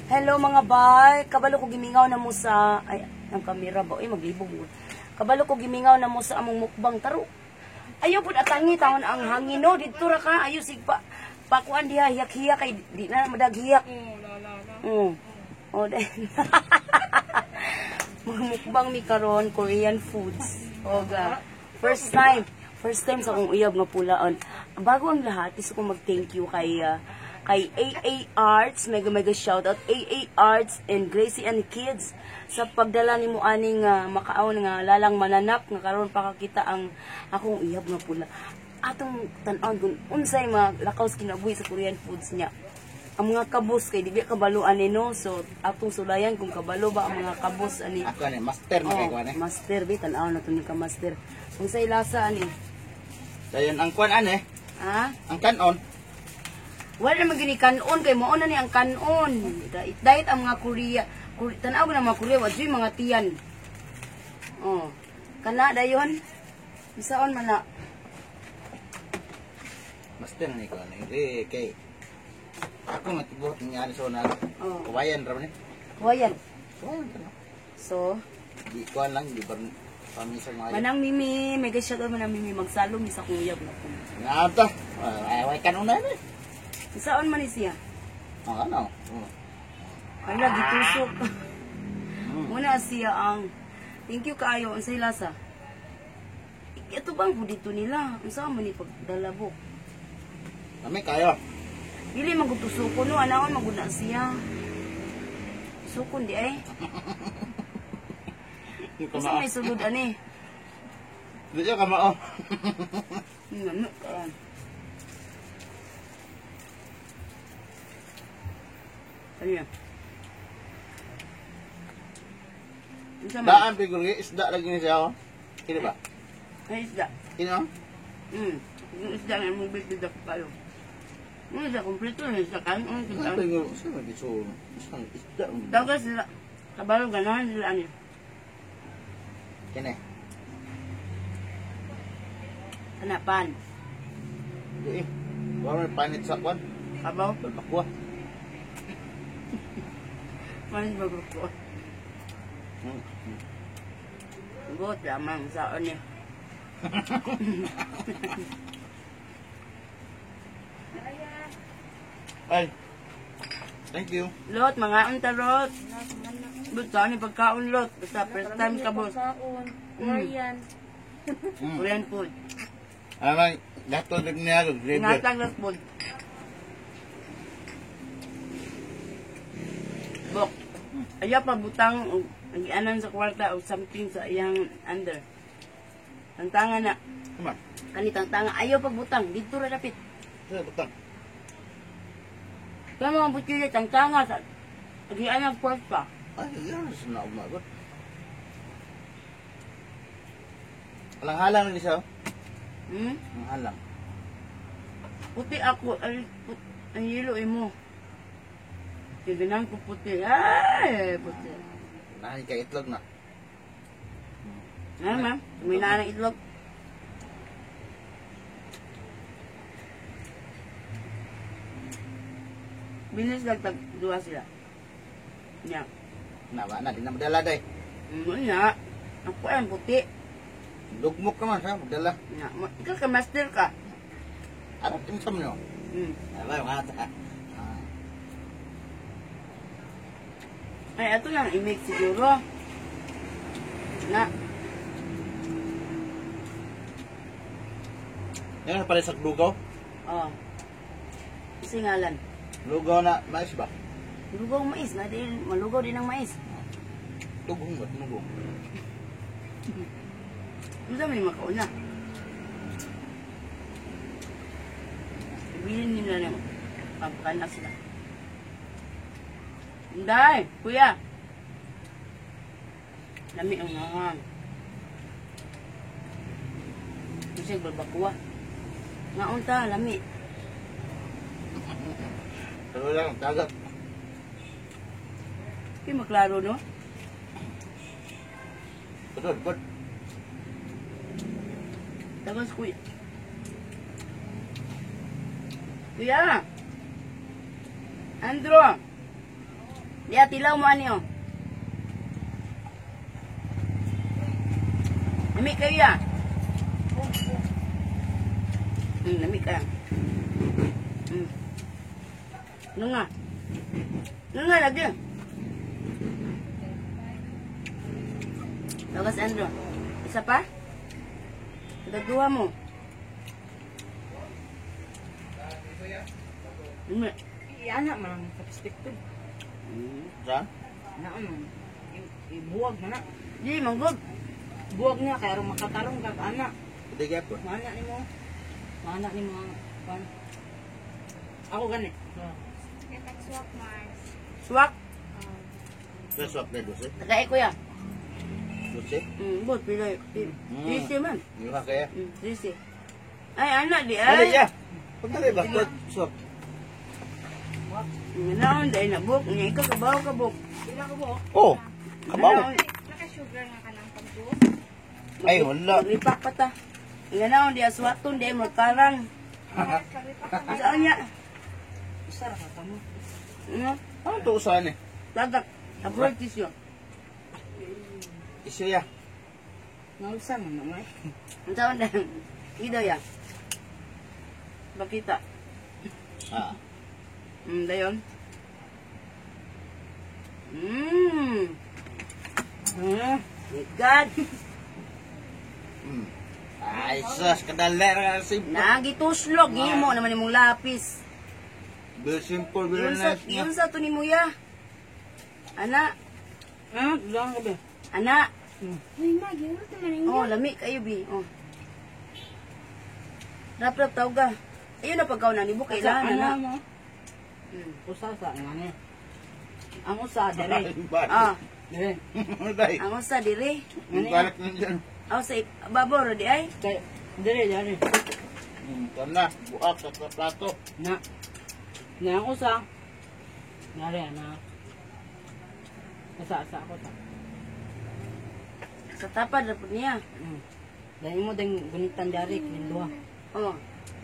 Hello mga bay, kabalo ko gimingaw na mo sa ay ang kamera ba ay maglibog mo. Kabalo ko gimingaw na mo sa among mukbang taro. Ayaw pud atangi taon ang hangin no didto ra ka ayo sig pa pakuan diha hiyak-hiyak kay di na madaghiyak. Oh. Oh, then. Mga mukbang mi karon Korean foods. Oga. First time. First time sa akong uyab nga pulaon. Bago ang lahat, gusto ko mag-thank you kay kay AA Arts, mega mega shout out AA Arts and Gracie and Kids sa pagdala nimo aning makaon nga lalang mananak nga karon pa kakita ang akong uyab nga pula. Atong tan-awon kung unsay mga lakaw sa kinabuhi sa Korean foods niya. Ang mga kabos kay di ba kabalo ani no, so atong sulayan kung kabalo ba ang mga kabos ani. Ako ani master na kay Oh, ko ani. master bi tan-aw na to ni ka master. Unsay lasa ani? Dayon ang kuan ani, Ha? ang kanon. Wala naman gini kanon kay mao na ni ang kanon. Diet ang mga Korea. Tan-aw na mga Korea wa juy mga tiyan. Oh. Kana dayon. Bisaon man na. Master ni ko ani. Eh kay ako nga tibuot nga ani so na. Oh. Kawayan ra man ni. Kawayan. Kawayan ka no. So, Di kuan lang di bar pamisang mga. Manang Mimi, mega shout out Manang Mimi, magsalom mi sa akong uyab na ko. Nga to. Ay way kanon na ni. Bisaon man ni siya. Oh, ano? Oh. Hala gitusok. Muna siya ang thank you kaayo unsay lasa. Ito bang po dito nila? Unsa man ni pagdalabok? Kami kayo. Dili man gud tusukon no, anaon man gud na siya. Sukon di ay. Di ka Unsa mao. may sulod ani? Di ka mao. Ano ka? Ano yan? Unsa man? Daan pigul isda lagi ni siya oh. Kini ba? Ay, isda. Kini oh. Yung isda nga mong bibig ako kayo. Yung isda, kompleto na isda. Kain ang isda. Ano pigul? Sa man giso. Isang isda. Daga sila. Kabalo, ganahan sila ani. Kini. Kanapan. Di. Wa may panit sa kwan. Kabaw. Balbakwa. Panis bago ko. Buot lamang sa ani. Ay. Thank you. Lot, mga unta lot. Basta ni pagkaon lot. Basta first time ka boss. Korean. Korean food. Ano, gato din niya gravy. Ingatan lang food. Bok. Ayaw pa butang og anan sa kwarta o something sa iyang under. Tangtanga na. Come on. Kani tangtanga ayaw pa butang didto ra dapit. Sa butang. Kaya mga butili tangtanga sa agianan kwarta. Ay, yan sa na umagot. Halang-halang na siya. Hmm? Ang halang. Puti ako, ay, ang yelo imo. Tignan ko puti. Ay, puti. Nahan kay itlog na. Ano ma'am? May naan ang itlog. Bilis lang tag duha sila. Nya. Nawa na, di na madala day. Ano na? Ako ang puti. Lugmok naman siya, magdala. Nya. Ikaw ka master ka. Arap din sa mo. Alay, mga ta. Ay, ito lang i-make siguro. Na. Yan pala sa lugaw. Oh. Singalan. Lugaw na mais ba? Lugaw mais. Na din, malugaw din ang mais. Tugong ba? Tugong. Ano may makauna? Ibilin nila ng pagkana sila. Inday, kuya. Lami ang nangang. Kasi balbakuwa. Ngaon ta, lami. Pero lang, dagat. Kaya maklaro, no? Good, good. Tapos, kuya. Kuya! Andro! Diya, tilaw mo ani oh. Lami kayo ya. Lami ka. Ano nga? Ano nga lagi? Tagas Andrew. Isa pa? Nagagawa mo. Lami. Iana man ang chopstick to. Saan? Na man. Ibuwag man na. Di, manggod. Buwag na kay aron makatarong kag ana. Hindi kaya po. Maana nimo. Maana nimo ang pan. Ako gani. Swap Mars. Swak. Swap na dose. Tagay kuya. Dose? Bot, pila. Sisi man. Yung ka kaya. Sisi. Ay, anak di Dali ay. ya. Pagdali ba? Swap. Naon, dahil nabok. Nga ikaw, kabaw ka bok. Pila ka buok? Oh, kabaw. Naka-sugar nga ka ng pagbuo. Ay, wala. Maglipak pa ta. Nga naon, di aswaton, di ay magkarang. Saan niya? Isa ra ka kamo. Ano? Ano to usahan eh? Tagak. Abroad tissue. Isyo ya. Naulsa man na may. Ang saan na? Ito ya. Bakita. Ah. Dayon. My God. Ay, sus, kadali ra kasi. Nagituslog. Himo naman imong lapis. Very simple, very Yun sa, nice niya. yun sa to ni Muya. Ana. Ah, lang ka ba? Ana. Uy, ma, ginot naman ninyo. Oh, lami kayo bi. Oh. Rap rap tawag ka. Ayun na pagkaw na ni Buk kailangan Ana na. mo. Usa sa ngani. Ang usa dire. Ah, Dire. Day. ang usa dire. Balik na dyan. Aw sa babaw ro di ay. Kay dire dire. Tama na, buak sa plato. Na. Na ang usa. Nare na. Usa sa ako ta. Sa tapad ra pud niya. Dahil mo ding gunitan dari kining duha. Oh.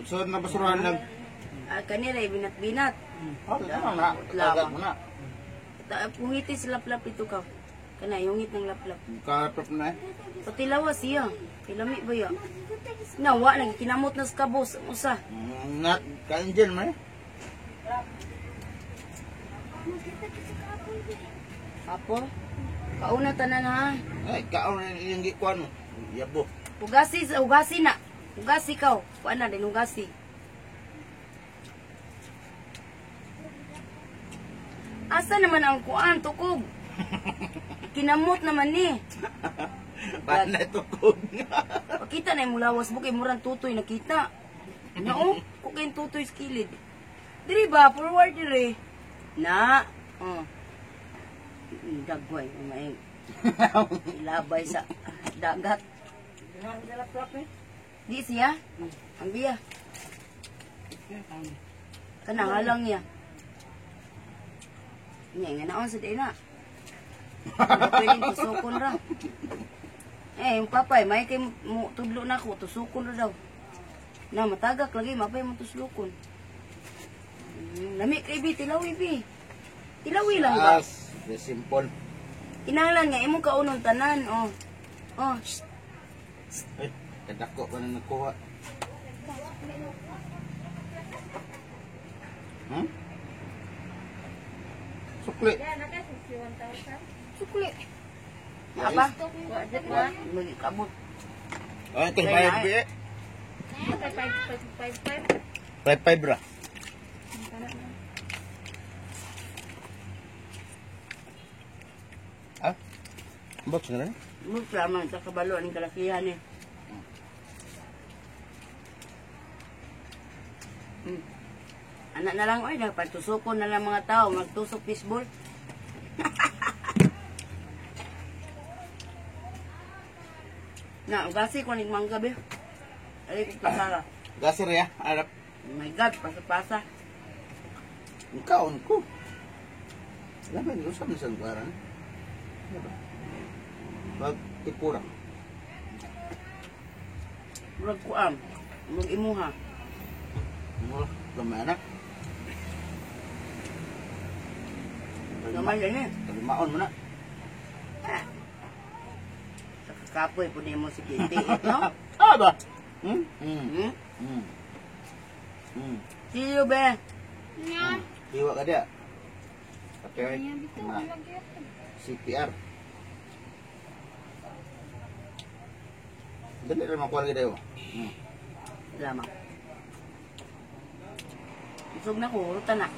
So, nabasurahan lang. Ah, kanira binat-binat. Oh, tama na. Tagad mo na. Pungiti sa laplap ito ka. Kana yungit ng laplap. Karap na eh. Pati lawas siya. Kilami ba ya? Nawa nagkinamot na sa kabos ang usa. Na, kain dyan man eh. Apo. Kauna tanan ha. Ay, kaon na yung gikuan mo. Yabo. Ugasi sa ugasi na. Ugasi kaw. Kuan na din ugasi. Asa naman ang kuan tukog? Kinamot naman ni. Paano na ito kog? Pakita na imong lawas bukay murang tutoy nakita. Nao, kung tutoy sa kilid. Diri ba forward diri. Na. Oh. Dagway may ilabay sa dagat. Di siya. Ang biya. Kana halang niya. Nya nga naon sa di na. Pwedeng tusukon ra. Eh, yung papay, may kay mo tudlo na ako, tusukon ra daw. Na matagak lagi mapay mo tuslukon. Lami kay bi tilawi bi. Tilawi lang ba? As, very simple. Kinahanglan nga imong kaunon tanan, oh. Oh, shh. Ay, kadako pa na nakuha. Sukli. Sukli. Apa? Magkabot. Ay, kay bayad bi. 5, 5, 5, 5. 5-5 ra. Ah? Box na rin? Mukha man sa kabalo ang kalakihan eh. Anak na lang, oy, dapat tusukon na lang mga tao, magtusok fishball. Na, ugasi ko ning mangga be. Ay, ko kasara. Gasir ya, arap. Oh my God, pasa-pasa. Kaon ko. Laban, usap na sa lugaran. Diba? Pag tipura. Murag kuam. Murag imuha. Mura, gamay na. Gamay lang eh. Maon mo na. Sa kakapoy po mo si Kitty, no? Ah ba? Hmm? Hmm. Hmm? Hmm. See you, be. Nya. Iwa ka dia. Okay. Nya bitaw Ma. lagi ako. CPR. Dali ra makuha lagi dayo. Salamat. Busog na ko, hurutan na.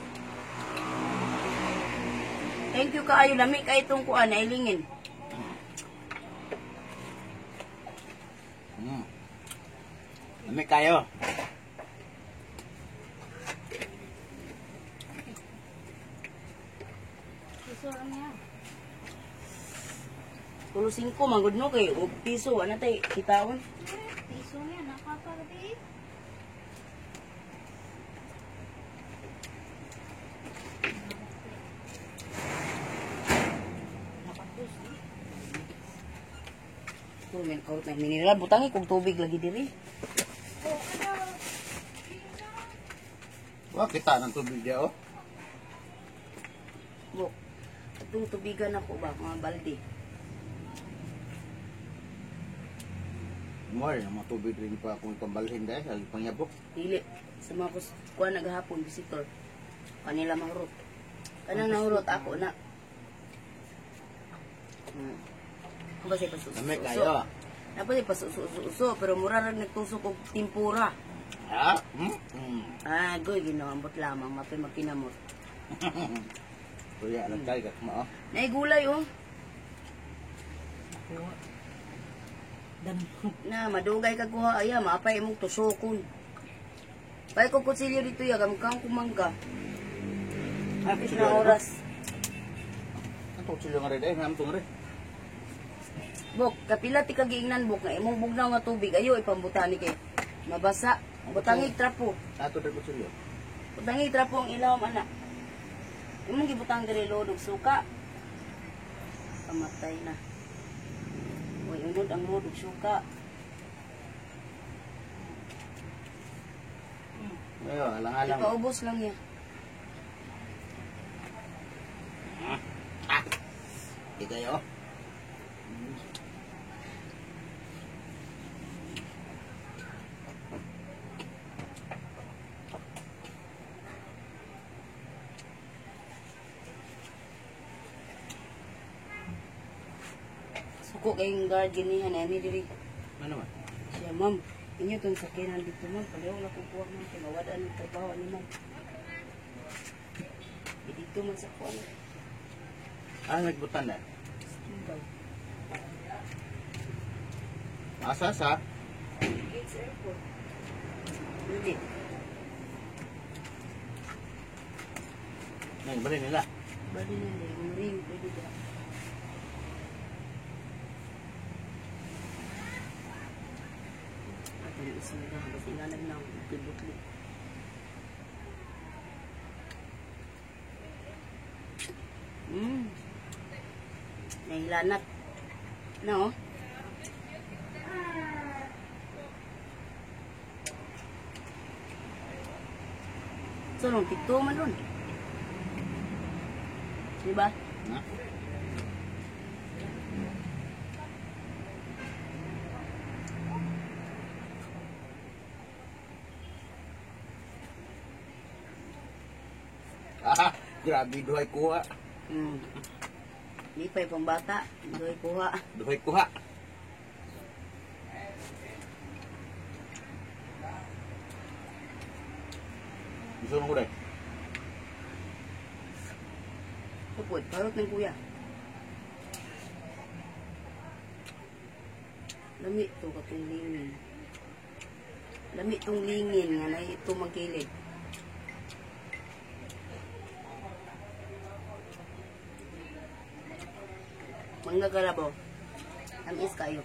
Thank you kaayo, lami kay itong kuan, nailingin. Lami kayo. Piso lang niya. Tulo 5 manggod no kay og piso ana tay kitaon. Piso niya nakapagabi. Puro men kaurot na mineral butangi kog tubig lagi diri. Wa kita ng tubig dia oh. Bok. Atong tubigan ako ba mga balde. More ang mga tubig rin pa akong pambalhin dahil sa pangyabok. Dili sa mga kus kuan naghapon visitor. Kanila mahurot. Kanang nahurot ako na. Kung ba siya pasuso? Lami kayo. Napay pasuso pero mura ra nagtusok og tempura. Ha? Hmm? Ah, goy Ginoo, ambot lamang mapay magkinamot. Kuya, lang tayo ka oh. Nay gulay oh. Na madugay ka kuha aya maapay imong tusokon. Pay ko kutsilyo dito ya gamkang kumangga. Ah, Hapit na oras. Ato kutsilyo nga rin eh, namtong rin. Bok, kapila ti kagiingnan bok nga imong bugnaw nga tubig ayo ipambutani kay mabasa. Butangig trapo. Ato rin kutsilyo. Butangig trapo ang ilawom ana. Imong gibutang diri load og suka. Pamatay na. Uy, unod ang load og suka. Ayo, alang-alang. Ipaubos lang niya. Di kayo. Suko kayong guard ginihan ani diri. Ano man? Siya, ma'am, inyo tong sakyanan dito, ma'am. Pareho na kung kuha, ma'am. Kay mawad-an ang trabaho ni ma'am. Eh, dito man sa kuha. Ah, nagbutan na. Tunggaw. Asa sa? Gates Airport. Hindi. Nang bali nila. Bali nila. Yung ring, pwede ba? At ang isang na, basta ilanag na ang butli. Nahilanat. No? So, nung tigto man ron. Diba? Na? Ah, grabe duhay kuha. Di pa yung pambata. Duhay kuha. Duhay kuha. Gusto mo ko dai? Pupod, parot ng kuya. Lami to katong lingin. Lami tong lingin nga na ito magkilid. Mangga kalabaw. Tamis kayo.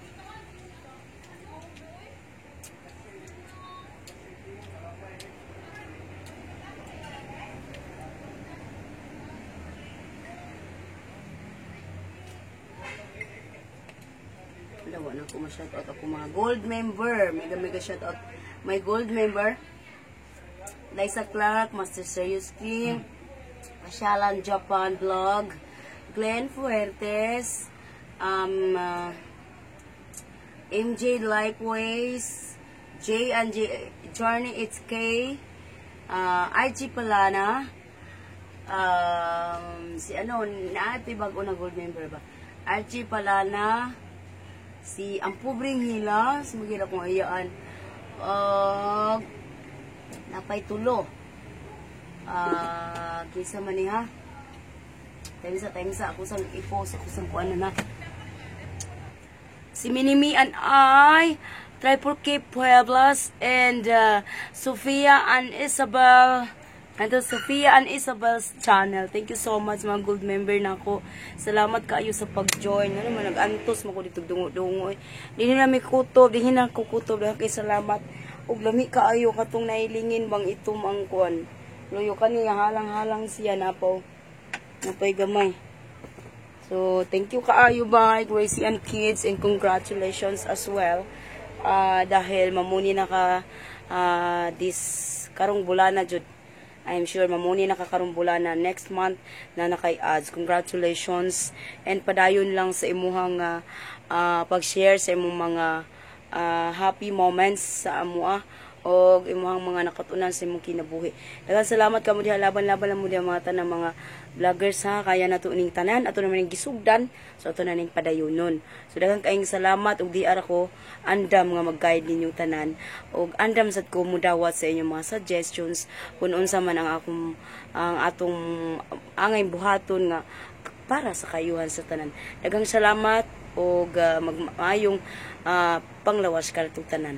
Wala, wala ko ma-shoutout ako mga gold member. Mega mega shoutout. My gold member, Liza Clark, Master Serious Kim, Pasyalan Japan Vlog, Glenn Fuertes, MJ Likeways, J and J, Journey HK, IG Palana, si ano, naati bago na gold member ba? Archie Palana, si ang pobreng hila, si magila kong ayaan, napay tulo. Kinsa man ni ha? Time sa, ako sang i-post, ako sang kuan na. Si Minimi and I, Triple K Pueblas, and Sophia and Isabel, and Sophia and Isabel's channel. Thank you so much, mga gold member na ako. Salamat kaayo sa pag-join. Ano man, nag-antos mo ko dito dungo-dungo. Eh. Di na mi kutob, di na ko kutob. Dahil kay salamat. Ug lami kaayo katong nailingin bang itom ang kuan. Luyo kani halang-halang siya napaw. Napay gamay. So, thank you kaayo bye, Gracie and kids, and congratulations as well. Dahil mamuni na ka this karong bulana jud. I'm sure mamuni na ka karong bulana, next month na nakay ads. Congratulations and padayon lang sa imuhang pag-share sa imong mga happy moments sa amoa o imuhang mga nakatunan sa imong kinabuhi. Daghang salamat kamo diha, laban-laban lang mo diha mga tanang mga vloggers ha. Kaya nato ning tanan, ato naman ning gisugdan, so ato na ning padayonon. So daghang kaayong salamat ug di ara ko andam nga mag-guide ninyong tanan ug andam sad ko mudawat sa inyong mga suggestions kung unsa man ang akong ang atong angay buhaton nga para sa kayuhan sa tanan. Daghang salamat ug magmaayong panglawas kanatong tanan.